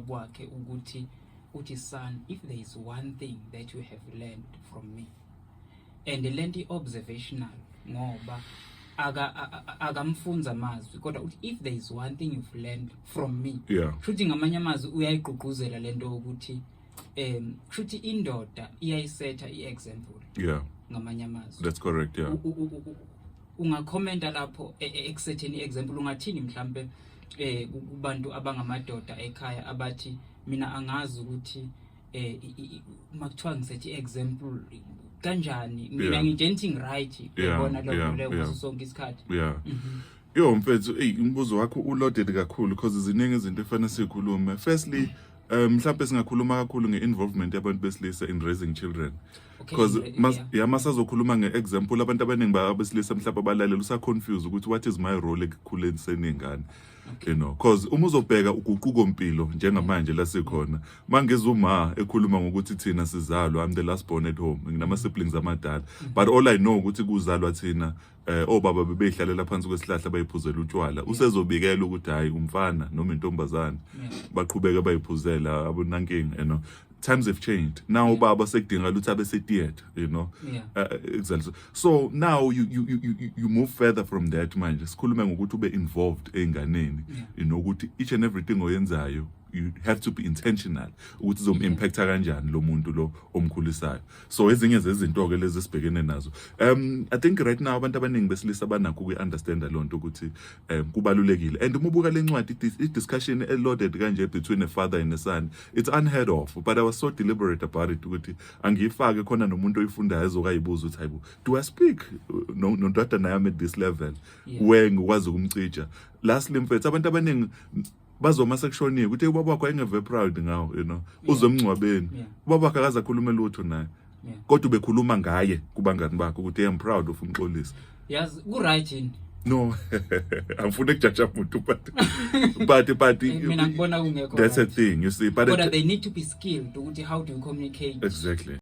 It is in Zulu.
kwakhe ukuthi uthi, "Son, if there is one thing that you have learned from me," and lento i-observational ngoba akamfunza amazwi, kodwa uthi, "If there is one thing you've learned from me," shuthi ngamanye amazwi uyayigqugquzela lento ukuthi shuthi indoda iyayisetha i-example ngamanye amazwi. That's correct, yeah. Ungakhomenta lapho ekusetheni i-example, ungathini mhlambe kubantu abangamadoda ekhaya abathi, "Mina angazi ukuthi makuthiwa ngisethi i-example kanjani, mina ngigenting right?" Uyabona lokho leyo ngaso sonke isikhathi. Yeah. Yo mfethu, ey, umbuzo wakho uloaded kakhulu because ziningi izinto efanele sikhulume. Firstly, mhlawumbe singakhuluma kakhulu nge-involvement yabantu besilisa in raising children. Because yeah, masazokhuluma nge-example, abantu abaningi abesilisa mhlawumbe abalalela usa-confused ukuthi what is my role ekukhuliseni ingane. Because uma uzobheka uguquko mpilo njengamanje la sikhona, mangizwa uma ekhuluma ngokuthi thina sizalwa, I'm the last born at home, nginama siblings amadala. But all I know ukuthi kuzalwa thina, obaba bebeyihlalela phansi kwesihlahla bayiphuzela utshwala. Usezobikela ukuthi hayi, umfana noma intombazane, baqhubeka bayiphuzela, abunankinga. Times have changed. Now ubaba sekudingakala ukuthi abe se-theatre. Exactly. So now you move further from that. Manje sikhulume ngokuthi ube involved einganeni. Ukuthi each and everything oyenzayo, you have to be intentional ukuthi izom impacta kanjani lo muntu lo omkhulisayo. So ezinye zezinto ke lezi esibhekene nazo, I think right now abantu abaningi besilisa banakho ukuyi-understanda lonto ukuthi kubalulekile. And uma ubuka le ncwadi, i-discussion e-loaded kanje between a father and a son, it's unheard of, but I was so deliberate about it ukuthi angiyifake khona nomuntu oyifundayo ezokayibuza ukuthi, "Hayibo, do I speak nondodana yami at this level where ngikwazi ukumcija?" Lastly mfethu, abantu abaningi bazoma sekushoniwe ukuthi ubaba wakho ayengeve proud ngawo, uze emngcwabeni, ubaba wakhe akaze akhulume lutho naye, kodwa ubekhuluma ngaye kubangani bakhe ukuthi, "I'm proud of uMxolisi." Yazi, ku-right yini? No, angifuni ukujaja umuntu, but Mina ngibona kungekho that's a right. thing, you see, but Kodwa they need to be skilled ukuthi how do you communicate. Exactly.